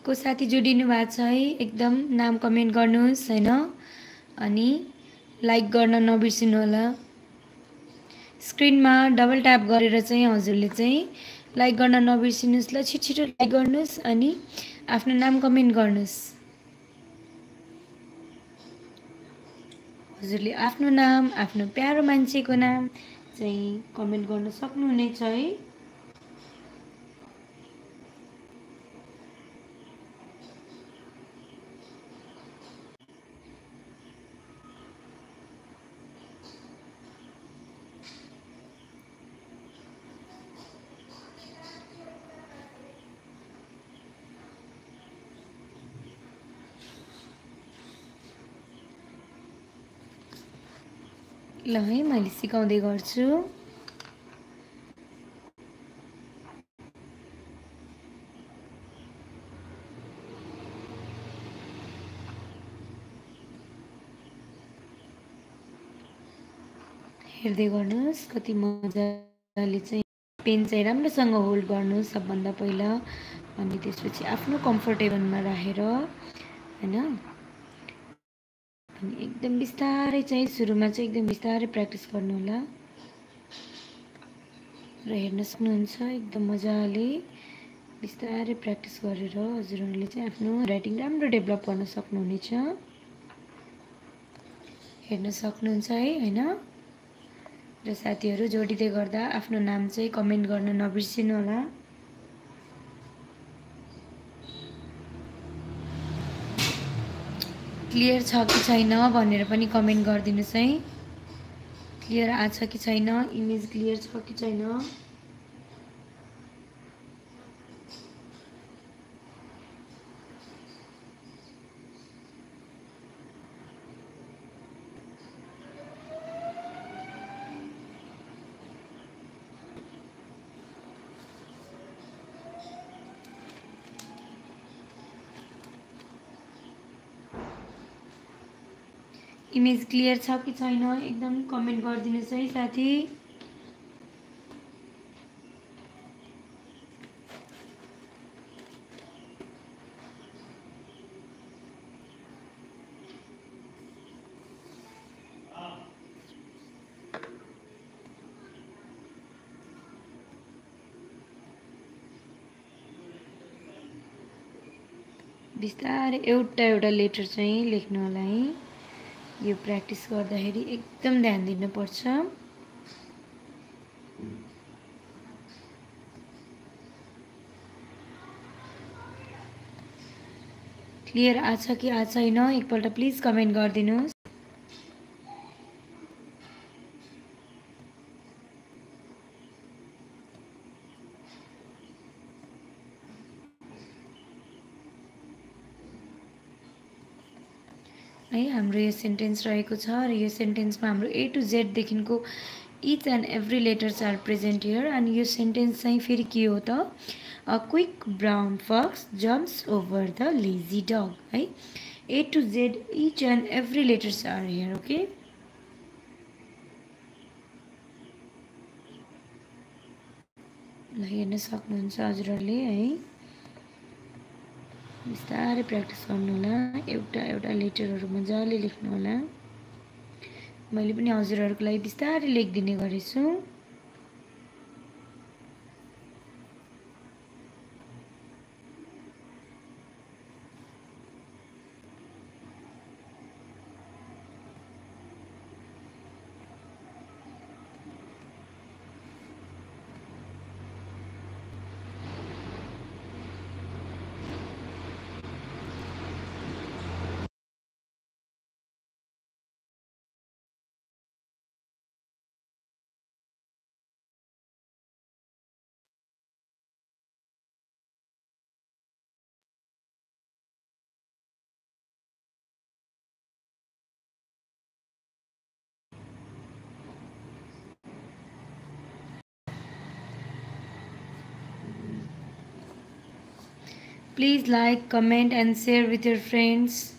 को साथी जोडिनु भएको छ है एकदम नाम कमेन्ट गर्नुहोस् हैन। अनि लाइक गर्न नबिर्सिनु होला। स्क्रिनमा डबल ट्याप गरेर चाहिँ हजुरले चाहिँ लाइक गर्न नबिर्सिनुस् ल। छिटो लाइक गर्नुहोस् अनि आफ्नो नाम कमेन्ट गर्नुहोस्। हजुरले आफ्नो नाम आफ्नो प्यारो मान्छेको नाम चाहिँ कमेन्ट गर्न सक्नुहुनेछ है। ल है मैले सिकाउँदै गर्छु। हेर्दै गर्नुहोस् कति मजाले चाहिँ पेन चाहिँ राम्रोसँग होल्ड गर्नुहोस् सबभन्दा पहिला। अनि त्यसपछि आफ्नो कम्फर्टेबलमा राखेर हैन। अनि एकदम बिस्तारै चाहिँ सुरुमा चाहिँ एकदम बिस्तारै प्र्याक्टिस गर्नु होला र हेर्न सक्नुहुन्छ एकदम मजाले बिस्तारै प्र्याक्टिस गरेर हजुरहरूले चाहिँ आफ्नो राइटिङ राम्रो डेभलप गर्न सक्नुहुनेछ। हेर्न सक्नुहुन्छ है हैन। र साथीहरू जोडिँदै गर्दा आफ्नो नाम चाहिँ कमेन्ट गर्न नबिर्सिनु होला। क्लियर छ कि छैन भनेर पनि कमेन्ट गरिदिनुस् है। क्लियर आछ कि छैन, इमेज क्लियर छ कि छैन। इमेज क्लियर छ कि छैन एकदम कमेन्ट गरिदिनुस् है साथी। बिस्तारै एउटा एउटा लेटर चाहिँ लेख्नु होला है। यो प्र्याक्टिस गर्दाखेरि एकदम ध्यान दिनुपर्छ। क्लियर आछ कि आछ छैन एकपल्ट प्लिज कमेन्ट गरिदिनुहोस्। है हाम्रो यो सेन्टेन्स रहेको छ र यो सेन्टेन्समा हाम्रो A to Z देखिको each and every letters are present here. अनि यो सेन्टेन्स चाहिँ फेरि के हो त, a quick brown fox jumps over the lazy dog है। A to Z each and every letters are here. Okay ल हेर्न सक्नुहुन्छ हजुरहरूले है। बिस्तारै प्र्याक्टिस गर्नु होला। एउटा एउटा लेटरहरू मजाले लेख्नु होला। मैले पनि हजुरहरूको लागि बिस्तारै लेखिदिने गरेछु। Please like, comment and share with your friends.